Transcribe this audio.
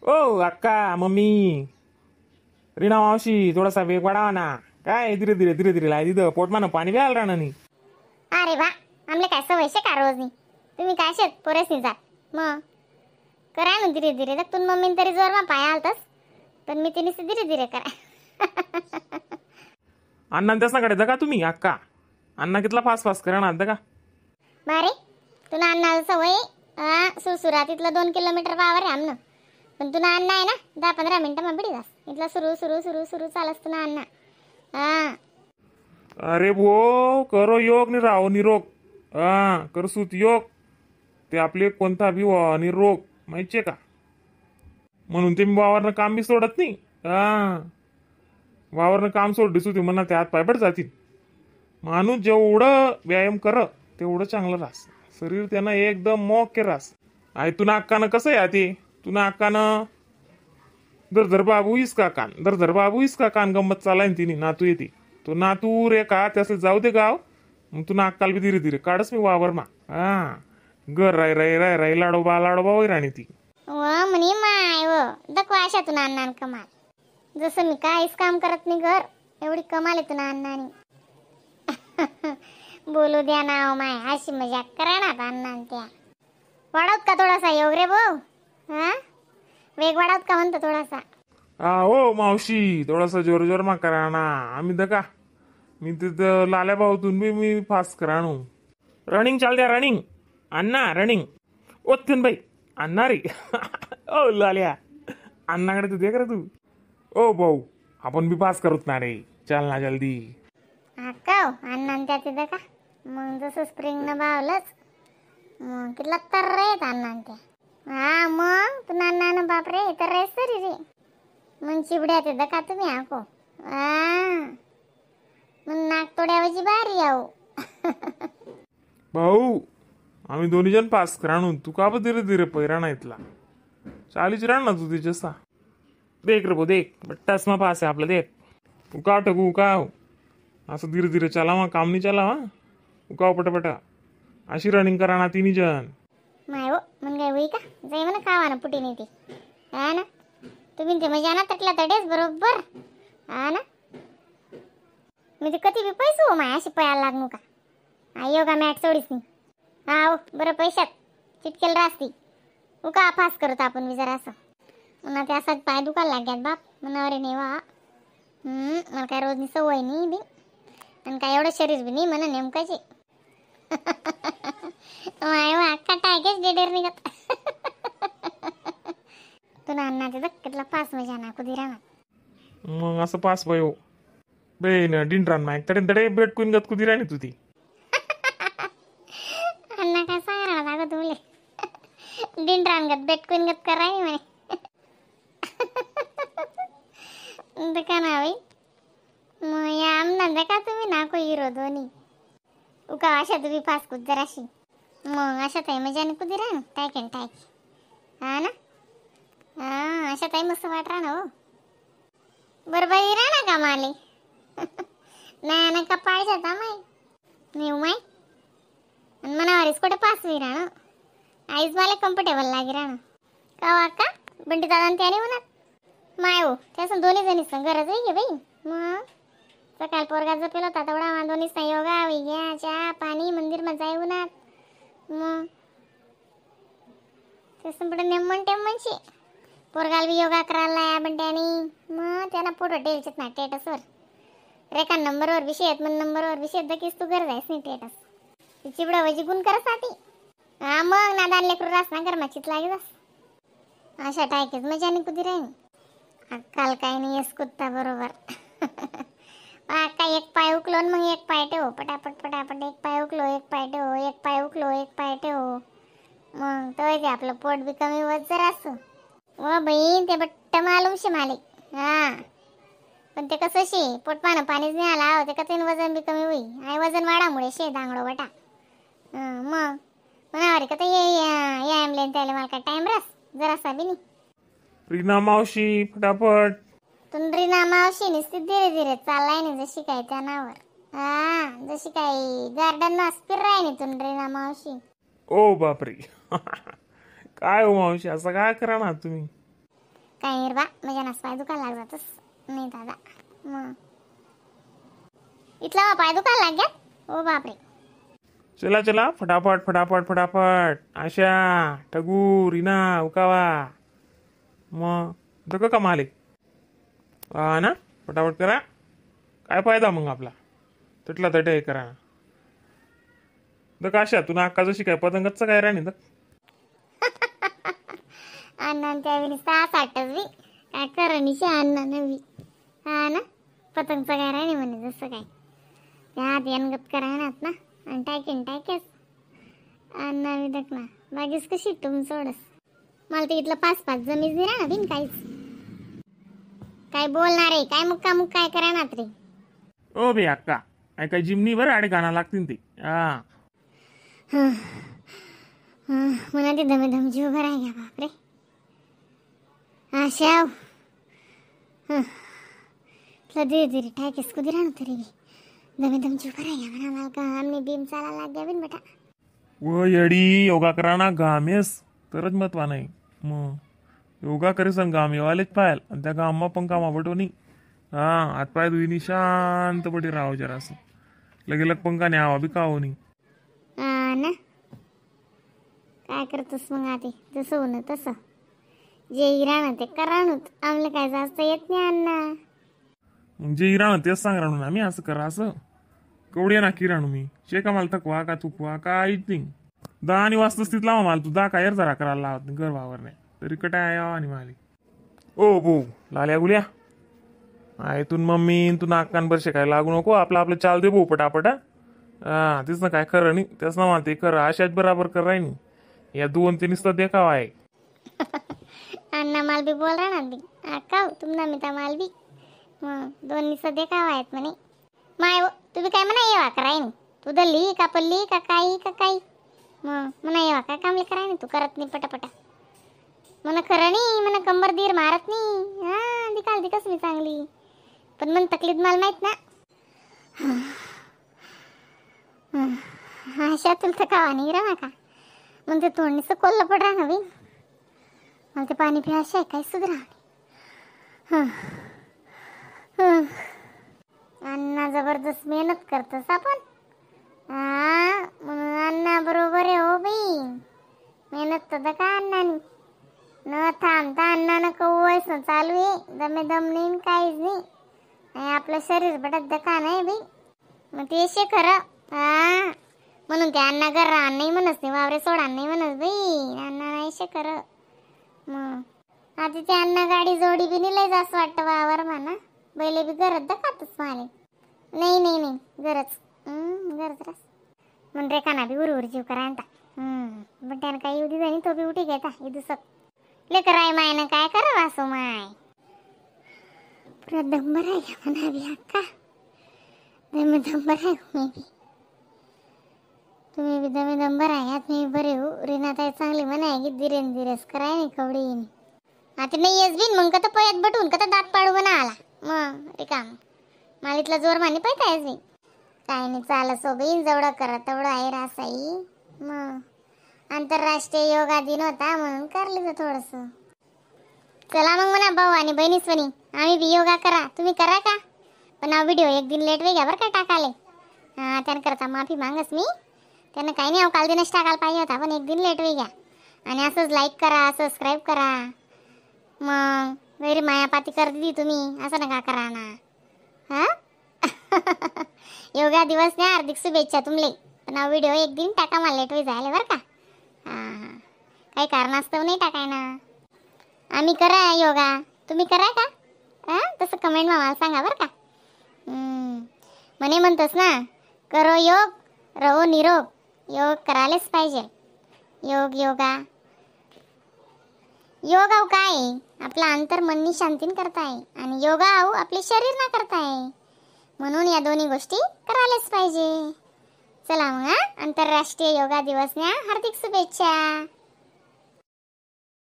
ओ अक्का, मम्मी, रीना मावशी, थोडासा वेग वाढावा ना. काय धीरे धीरे धीरे धीरे लाय तिथं पोटमानं पाणी बी आलं राहणार नाही. अरे बा, आमले काय सवय शे का रोजनी? तुम्ही काय शेत पोरेस नाही जात, मग करा ना धीरे धीरे. तर तुन मम्मी तरी जोर मा पाय आलतस, पण मी तिने धीरे धीरे करा. अण्णा त्यासनाकडे दगा तुम्ही अक्का, अण्णा कितला फास्ट फास्ट करा ना दगा. बारे तुला अण्णा सवय सुरसुरा तिथलं 2 किलोमीटर वावर आहे आमनं, पण तुला अण्णा आहे ना 10-15 मिनिटं मग बिडी जास इथला सुरू सुरू सुरू सुरू चालस तुला अण्णा. हा अरे भो, करो योग नि राहो निरोग. हा करसूत योग ते आपले कोणता बी निरोग माहितीये का, म्हणून ते मी वावरनं काम बी सोडत नाही. हा वावरनं काम सोडलीच होती म्हणा ते हात पाय पड जातील. माणूस जेवढं व्यायाम कर तेवढं चांगलं रास, शरीर त्यांना एकदम मोके रास. आई तुना अक्कानं कसं आहे ते, तुना अक्कानं दर बाबू इसका कान, दर बाबू इसका कान गंमत चालाय तिने. नातू येते तो नातू रे का त्यास जाऊ दे गाव, मग तुना अक्काला बी धीरे धीरे काढच मी वावर मा. हा गर राय राय राय राय लाडोबा लाडोबा होई राणी ती. व म्हणे माय व दखवा अशा तुना अण्णान कमाल, जसं मी काहीच काम करत नाही घर, एवढी कमाल आहे तुना अण्णानी. बोलू द्या ना माय, अशी मजा करा ना अण्णा त्या. वाढवत का थोडासा योग रे भाऊ? हा वेग वाढवत का म्हणतो थोडासा? हा हो मावशी, थोडासा जोर जोर मा करा ना. आम्ही दका मी तिथं लाल्या भाऊतून बी मी फास्ट करा नो. रनिंग चाल द्या रनिंग अण्णा, रनिंग ओतून बाई अण्णा रे. ओ लाल्या अण्णाकडे तू दे कर तू. ओ भाऊ आपण बी पास करूत ना रे, चल ना जल्दी. हा का हो, अण्णा त्या तिथं का मग जसं स्प्रिंग न बावलंच मग कितला तर रे अण्णा त्या. हा मग तू नाना ना बापरे तर रे सरी रे मग चिबड्या ते दका तुम्ही आको. हा मग नाक तोड्यावजी बारी आहो. भाऊ आम्ही दोन्ही जण पास करा, तू का धीरे धीरे पैरा ना इथला चालीच राह ना तू तिच्यासा. देख रे भाऊ देख, बट्टाच मा पास आहे आपलं देख. उकाव टकू उकाव, असं धीरे धीरे चालावा काम नाही चालावा, उकाव पटापटा अशी रनिंग करा ना तिन्ही जण. माय हो मग काय होई का जाई म्हणा खावा ना पुटी नाही ती. हा ना तुम्ही ते मजा ना तटला तडेच बरोबर. हा ना मी ते कधी बी पैसे हो माय अशी पळायला लागू का? हा योगा मॅट सोडीच नाही. हा हो बरं पैशात चिटकेल रास्ती उका फास करत आपण बी जरा असं. म्हणा ते असाच पाय दुखायला लाग्यात बाप मनावर नाही वा. मला काय रोजनी सवय नाही बी आणि काय एवढं शरीर बी नाही म्हणा नेमकाचे. माय वा अक्का टायकेच डेडेर निघत. तुला अन्नाचे धक्क्यातला पास मजा ना कुदी राहणार मग असं पास वय हो बे ना डिंडरान माय तडे तडे बेट कुईन गत कुदी राहणी तुझी. अण्णा काय सांगणार अगं तुले डिंडरान गत बेट कुईन गत कराय म्हणे. दुकान हवी मग या आमना का तुम्ही नाको हिरो दोन्ही उका अशा तुम्ही फास कुद जराशी मग अशा ताई मजाने कुदी राह ना टायक अँड टायक. हा ना हा अशा ताई मस्त वाट राह ना हो बरोबर राह ना का माले. नाही ना का पाहिजे होता माय नेऊ माय आणि मनावरीच कुठे पास होई राहणं आईच मला कम्फर्टेबल लागे राहणं का वाका बंटी दादा त्याने म्हणत माय हो त्यासून दोन्ही जणी संग गरज आहे की बाई. मग सकाळ पोरगा जपेल होता तेवढा दोन्ही योगा घ्या चहा पाणी मंदिर मध्ये जाय उन्हात मग त्यासून पुढे नेमन टेमनशी पोरगाला बी योगा करायला या बंड्यानी मग त्यांना फोटो टेलचेत ना टेटसवर रेखा नंबरवर विषय आहेत मग नंबरवर विषय दकीच तू गरज आहेस नाही टेटस चिबडा वजी गुण करत साठी. हा मग नादान लेकरू रास ना गरमाचीत लागे जास अशा टायकेच मजाने कुदी राहीन. काल काय नाही येस कुत्ता बरोबर. का एक पाय उकलो मग एक पाय ठेव पटापट पटापट एक पाय उकलो एक पाय ठेव एक पाय उकलो एक पाय ठेव मग तो ते आपलं पोट बी कमी होत जरा असं. व बहीण ते बट्ट मालूम शे मालिक. हा पण ते कसं शे पोट पानं पाणीच नाही आला हो ते कसं वजन बी कमी होई आई वजन वाढामुळे शे दांगडो बटा. मग म्हणावर का ते यायमले त्याला मला काय टाइम रास जरासा बी नाही. रीना मावशी फटाफट तुंद्रीना मावशी नुसती धीरे धीरे चाललाय ना जशी काय त्या नावर. हा जशी काय गार्डन फिराय ना तुंद्रीना मावशी. ओ बापरे काय हो मावशी असं काय करा ना तुम्ही? काय नाही रे बा, माझ्या नास पाय दुखायला लाग जातस. नाही दादा, मग इथला पाय दुखायला लाग गया. ओ बापरे. चला चला फटाफट फटाफट फटाफट. आशा, ठगू, रीना, उकावा. मग दक का माले हा ना, फटाफट करा. काय फायदा मग आपला, तटला तट हे करा. दक आशा, तू नाका जशी काय पतंगच काय राणी दक. अण्णा त्या वेळी 6 आठच बी काय करणी अण्णा नवी हा ना, पतंगचं काय राणी म्हणे जसं काय त्यात यनगत करायनात ना आणि टाकेन टाकेस अण्णा बी दक ना. बागीच कशी तुम सोडस. मला तर इथलं 5 5 जमीच नाही राहणार बिन काहीच. काय बोलणार आहे, काय मुक्का मुक्का काय करायनात रे. ओ बे अक्का, काय काय जिमनी बरं आडे गाणं लागतील ते हा. म्हणा ते दमे दम जीव भराय घ्या. बापरे हा शाव. तुला धीरे धीरे टाकेस कुदी राहणार तरी बी दमे दम जीव भराय घ्या म्हणा. मला का आमने बीम चाला लाग गया बिन बेटा. व येडी, योगा करा ना, घामेस तरच महत्वा नाही. मग योगा करीसन घाम येवालेच पायल आणि त्या घामा पण कामा बटो नाही. हा हातपाय धुईनी शांतपटी राहावं जरासं, लगे लग पंखा नाही हवा बी काहो नाही. हा ना, काय करतोस मग आधी जसं होणं तसं जे राहणं ते कराणूत. आम्हाला काय जास्त येत नाही अण्णा. मग जे राहणं तेच सांग राहणू ना मी, असं करा असं कवडी ना की राहणू मी शे का मला थकवा का थुकवा काहीच नाही. 10 आणि वाजताच तिथला मला तू 10 काय जरा करायला लावत नाही घर वावर नाही तरी कटाय यावा आणि माली. ओ भाऊ लाल्या गुल्या आहे तू मम्मी, तू नाकांबर शिकायला लागू नको. आपलं आपलं चाल दे भाऊ पटापट. हा तेच ना, काय खरं नाही तेच ना, मला ते खरं अशाच बराबर कर राही या दोन ते नुसतं देखावा आहे. अण्णा माल बी बोल राहणार बी आकाव तुम ना मिता माल बी मग दोन निसं देखावा आहेत म्हणे. माय तुम्ही काय म्हणा येवा कराय नाही तू दल्ली का पल्ली का काही का काही मग म्हणा येवा काय कामले कराय नाही तू करत नाही पटापटा. म्हणा खरं नाही म्हणा कंबर दीर मारत नाही. हा दिकाल दिकस मी चांगली पण मन तकलीफ मला माहित ना. अशा तुला थकावा नाही राहा का मग ते तोंडणीचं कोल्हा पड राहा बाई. मला ते पाणी प्यायचं आहे काय सुधरा. हां हां अण्णा जबरदस्त मेहनत करतोस आपण. हा म्हणून अण्णा बरोबर आहे हो बाई. मेहनत तर का अण्णानी न थांबता अण्णानं कवयस चालू आहे, दमे दम नाही काहीच नाही. आणि आपलं शरीर बटत दका नाही बाई. मग ते शे खरं. हा म्हणून ते अण्णा घर राहण नाही म्हणत नाही, वावरे सोडा नाही म्हणत बाई. अण्णा नाही शे खरं. मग आता ते अण्णा गाडी जोडी बी नाही लय जास्त वाटतं वावर म्हणा. बैले बी गरज दखातच माले. नाही नाही नाही गरज गरज रास म्हण रेखाना बी उरवर जीव करा आणता. पण त्यानं काही येऊ दिसा नाही, तो बी उठी घेता इदू सक लेकर आहे मायनं काय करा असो माय. पुरा दंबर आहे म्हणा बी अक्का, दमे दंबर आहे मी बी. तुम्ही बी दमे दंबर आहे आत मी बरे हो. रीनाताई चांगली म्हणा की धीरेन धीरेस कराय नाही कवडी. आता नाही येस बिन मग कत पयात बटून कत दात पाडू म्हणा आला मग रिकाम मला इथला जोर मानी पाहिजे आहेस बी. काय नाही चाल सोबीन जेवढं करा तेवढं आहे रासाई. मग आंतरराष्ट्रीय योगा दिन होता म्हणून करले तर थोडंसं. चला मग म्हणा भाऊ आणि बहिणीस्वनी आम्ही बी योगा करा, तुम्ही करा का? पण हा व्हिडिओ एक दिन लेट वे घ्या बरं का टाकाले. हां त्यांकरता माफी मागस मी. त्यांना काही नाही काल दिनच टाकायला पाहिजे होता पण एक दिन लेट वे घ्या. आणि असंच लाईक करा, सबस्क्राईब करा. मग गैरी मायापाती कर दिली तुम्ही, असं नका करा ना. हां योगा दिवस नाही हार्दिक शुभेच्छा तुमले. पण हा व्हिडिओ एक दिन टाका मला लेट वे जायला बरं का. हां काही कारणास्तव नाही टाकाय ना. आम्ही करा योगा, तुम्ही करा का? हां तसं कमेंट मला सांगा बरं का. म्हणे म्हणतोस ना करो योग रहो निरोग. योग करायलाच पाहिजे. योग योगा योग अहो काय आपलं अंतर्मननी शांतीन करताय आणि योगा अहो आपले शरीर ना करताय, म्हणून या दोन्ही गोष्टी करायलाच पाहिजे. चला मग आंतरराष्ट्रीय योगा दिवसन्या हार्दिक शुभेच्छा.